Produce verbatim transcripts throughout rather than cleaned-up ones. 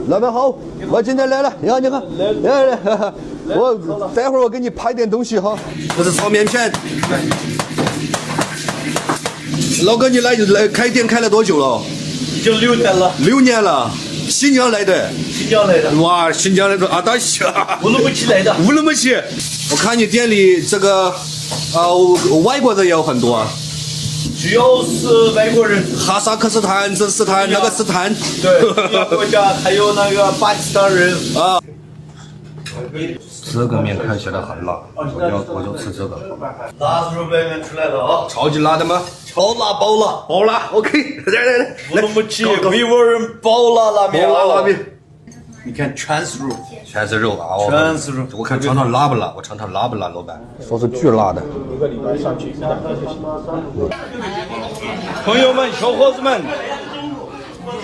老板好，我今天来了，呀，你看，来来，我待会儿我给你拍点东西哈。这是炒面片。老哥，你来来开店开了多久了？已经六年了。六年了，新疆来的。新疆来的。哇，新疆来的，啊，大西啊。乌鲁木齐来的。乌鲁木齐，我看你店里这个，啊，外国人也有很多啊。主要是外国人。哈萨克斯坦、这斯坦、那个斯坦。对，这个国家还有那个巴基斯坦人。啊。这个面看起来很辣，我就我就吃这个。辣子从外面出来了啊！超级辣的吗？爆辣爆辣！爆辣，OK，来来来，乌鲁木齐维吾尔人爆辣拉面啊！爆辣拉面。你看全是肉。全是肉啊！全是肉。我看尝尝辣不辣，我尝尝辣不辣，老板。说是巨辣的。朋友们，小伙子们，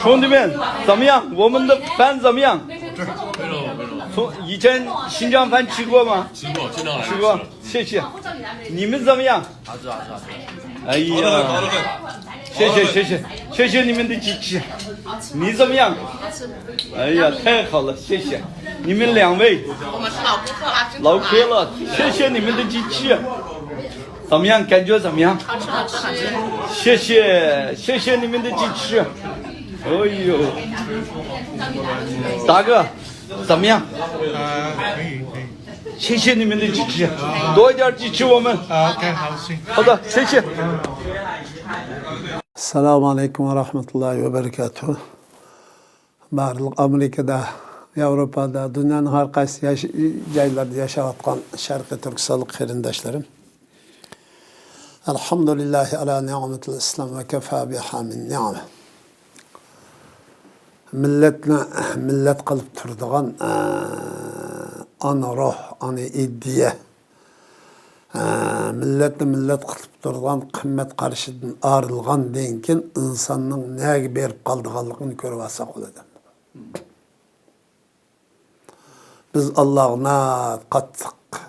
兄弟们，怎么样？我们的饭怎么样？从以前新疆饭吃过吗？吃过，经常来吃。吃过，谢谢。你们怎么样？哎呀，谢谢谢谢谢谢你们的支持。你怎么样？哎呀，太好了，谢谢你们两位。我们是老顾客啊，老顾客了，谢谢你们的支持。怎么样？感觉怎么样？好吃好吃好吃。谢谢谢谢你们的支持。哎呦，大哥，怎么样？啊，可以可以。谢谢你们的支持，多一点支持我们。啊，OK，好，行。好的，谢谢。ئەسسالامۇ ئەلەيكۇم ۋە رەھمەتۇللاھى ۋە بەرىكاتۇھۇ. بارلىق ئامېرىكىدا، ياۋروپادا، دۇنيانىڭ ھەر قايسى ياش-، جايلاردا ياشاۋاتقان شەرقىي تۈركىستانلىق قېرىنداشلىرىم. ئەلھەمدۇلىللاھى ئەلا نىئمەتىل ئىسلام ۋە كەفا بىھا مىن نىئمە. مىللەتنى مىللەت قىلىپ تۇرىدىغان، ئە، ئانا روھ، ئانا ئىدىيە، ئە، مىللەتنى مىللەت قىلىپ تۇرىدىغان قىممەت قارىشىدىن ئايرىلغاندىن كېيىن ئىنساننىڭ نەگە بېرىپ قالىدىغانلىقىنى كۆرۈۋالساق بولىدۇ. بىز ئاللاغا ناھايىتى قاتتىق،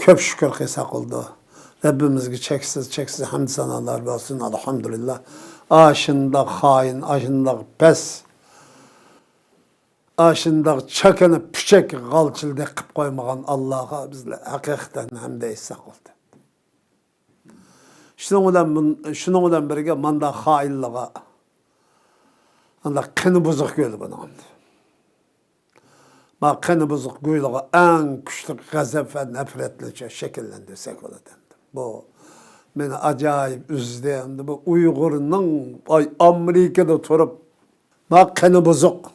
كۆپ شۈكۈر قىلساق بولىدۇ. رەببىمىزگە چەكسىز، چەكسىز ھەمدۇ سانالار بولسۇن، ئەلھەمدۇلىللا. ئاشۇنداق خائىن، ئاشۇنداق پەس، ئاشۇنداق چاكىنا پۈچەك غالچىلدەك قىلىپ قويمىغان ئاللاغا بىز ھەقىقەتەن ھەمدە ئېيتساق بولدى. شۇنىڭ بىلەن بۇن-، شۇنىڭ بىلەن بىرگە ماندا خائىنلىغا، ئاندا قېنى بۇزۇق گۆلى بۇنىڭ ئەمدى. ما قېنى بۇزۇق گۆلىغا ئەڭ كۈچلۈك غەزەپ ۋە نەپرەتنى شەكىللەندۈرسەك بولىدۇ ئەمدى. بۇ مېنى ئاجايىپ ئۈزدى ئەمدى. بۇ ئۇيغۇرنىڭ، ئاي، ئامېرىكىدا تۇرۇپ، ما قېنى بۇزۇق.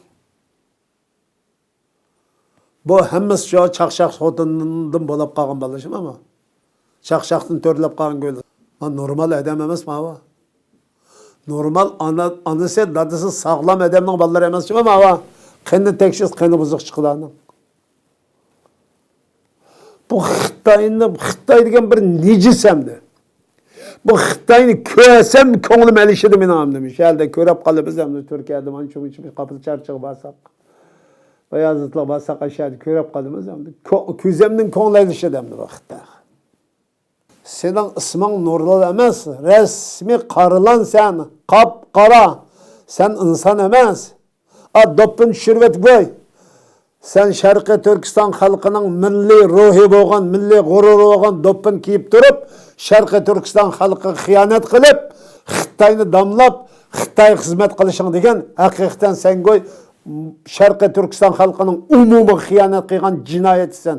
بۇ ھەممىسى شۇ چاقچاق خوتۇندىن بولاپ قالغان بالىلار شۇ ماما. چاقچاقتىن تۆرىلەپ قالغان گۆل. ما نورمال ئادەم ئەمەس ماۋۇ. نورمال ئانا، ئانىسى، دادىسى ساغلام ئادەمنىڭ بالىلىرى ئەمەس شۇ ماۋۇ. قېنى تەكشىز، قېنى بۇزۇق چىقىدۇ ئانىڭ. بۇ خىتاينى، خىتاي دېگەن بىر نىجىس ئەمدى. بۇ خىتاينى كۆرسەم كۆڭلۈم ئېلىشىدۇ مېنىڭ ئەمدى. شۇ يەردە كۆرۈپ قالىمىز ئەمدى تۈركىيەدە مانچە مۇنچە قاپىل چارچىغا بارساق. بايازىتلارغا بارساق ئاشۇ يەردە كۆرۈپ قالىمىز ئەمدى. كۆ-، كۆزۈمنىڭ كۆڭلى ئېلىشىدۇ ئەمدى بۇ خىتاي. سېنىڭ ئىسمىڭ نۇرلان ئەمەس، رەسمىي قارىلان سەن، قاپقارا. سەن ئىنسان ئەمەس. ئا، دوپپىنى چۈشۈرۈۋېتىپ قوي. سەن شەرقىي تۈركىستان خەلقىنىڭ مىللىي روھى بولغان، مىللىي غۇرۇرى بولغان دوپپىنى كىيىپ تۇرۇپ، شەرقىي تۈركىستان خەلقىگە خىيانەت قىلىپ، خىتاينى داملاپ، خىتايغا خىزمەت قىلىشىڭ دېگەن ھەقىقەتەن سەن گوي شەرقىي تۈركىستان خەلقىنىڭ ئومۇمىغا خىيانەت قىلغان جىنايەتچىسەن.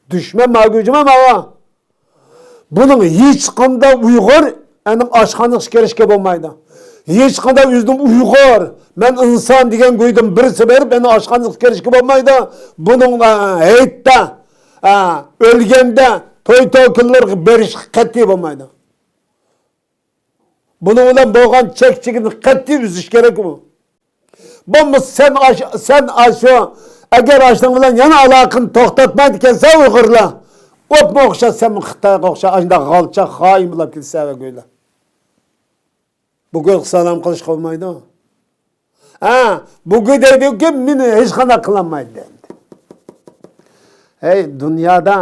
دۈشمەن ماگۈجىما ماۋا. بۇنىڭ ھېچقانداق ئۇيغۇر ئەنىڭ ئاشخانىسىغا كىرىشكە بولمايدۇ. ھېچقانداق ئۆزىنىڭ ئۇيغۇر، مەن ئىنسان دېگەن گۇيدىن بىرسى بېرىپ ئەنىڭ ئاشخانىسىغا كىرىشكە بولمايدۇ. بۇنىڭ، ئە، ھېيتتا، ئە، ئۆلگەندە توي توكۇنلىرىغا بېرىشقا قەتئىي بولمايدۇ. بۇنىڭ بىلەن بولغان چەك-چېكىنى قەتئىي ئۈزۈش كېرەك بۇ. بولمىسا سەن ئاش-، سەن ئاشۇ، ئەگەر ئاشۇنىڭ بىلەن يەنە ئالاقىنى توختاتمايدىكەنسەن ئۇيغۇرلار، ئوپمۇ ئوخشاش سەن خىتايغا ئوخشاش ئاشۇنداق غالچاق خائىن بولاپ كېتىسەن ۋە گويلا. بۇ گۆيگە سالام قىلىشقا بولمايدۇ. ھە، بۇ گۆي دەيدۇكى، مېنى ھېچقانداق قىلالمايدۇ دەيدۇ. ھەي، دۇنيادا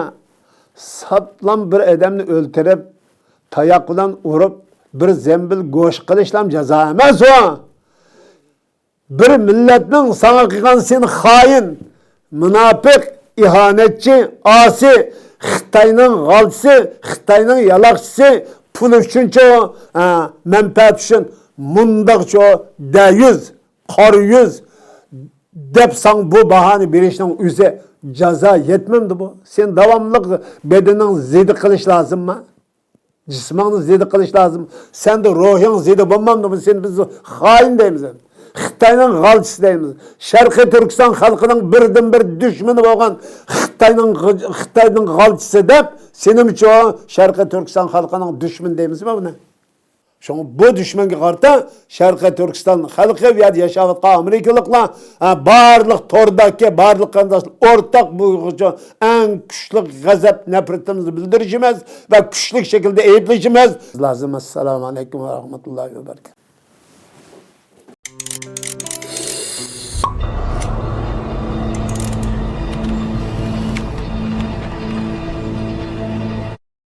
ساپلام بىر ئادەمنى ئۆلتۈرۈپ، تاياق بىلەن ئۇرۇپ، بىر زەمبىل گۆش قىلىشلام جازا ئەمەس ئۇ. بىر مىللەتنىڭ ساڭا قىلغان، سېنى خائىن، مۇناپىق، ئىھانەتچى، ئاسىي، خىتاينىڭ غالچىسى، خىتاينىڭ يالاقچىسى، پۇل ئۈچۈنچۇ، ھە، مەنپەئەت ئۈچۈن مۇنداقچۇ دەيۈز، قارا يۈز دەپ ساڭا بۇ باھانى بېرىشنىڭ ئۆزى جازا يەتمەمدۇ بۇ؟ سەن داۋاملىق بەدىنىڭ زىدى قىلىش لازىممۇ؟ جىسمىڭنى زىدى قىلىش لازىم. سەندە روھىڭ زىدى بولمامدۇ؟ سېنى بىز خائىن دەيمىز. خىتاينىڭ غالچىسى دەيمىز. شەرقىي تۈركىستان خەلقىنىڭ بىردىنبىر دۈشمىنى بولغان خىتاينىڭ، خىتاينىڭ غالچىسى دەپ، سېنىمچۇ شەرقىي تۈركىستان خەلقىنىڭ دۈشمىنى دەيمىزمۇ بۇنى؟ شۇڭا بۇ دۈشمەنگە قارىتا شەرقىي تۈركىستان خەلقى، بۇ يەردە ياشاۋاتقان ئامېرىكىلىقلار، ھە، بارلىق توردىكى بارلىق قېرىنداشلار ئورتاق بۇ ئەڭ كۈچلۈك غەزەپ نەپرىتىمىزنى بىلدۈرۈشىمىز ۋە كۈچلۈك شەكىلدە ئەيىبلىشىمىز لازىم. ئەسسالامۇ ئەلەيكۇم ۋە رەھمەتۇللاھى ۋە بەرىكاتۇھ.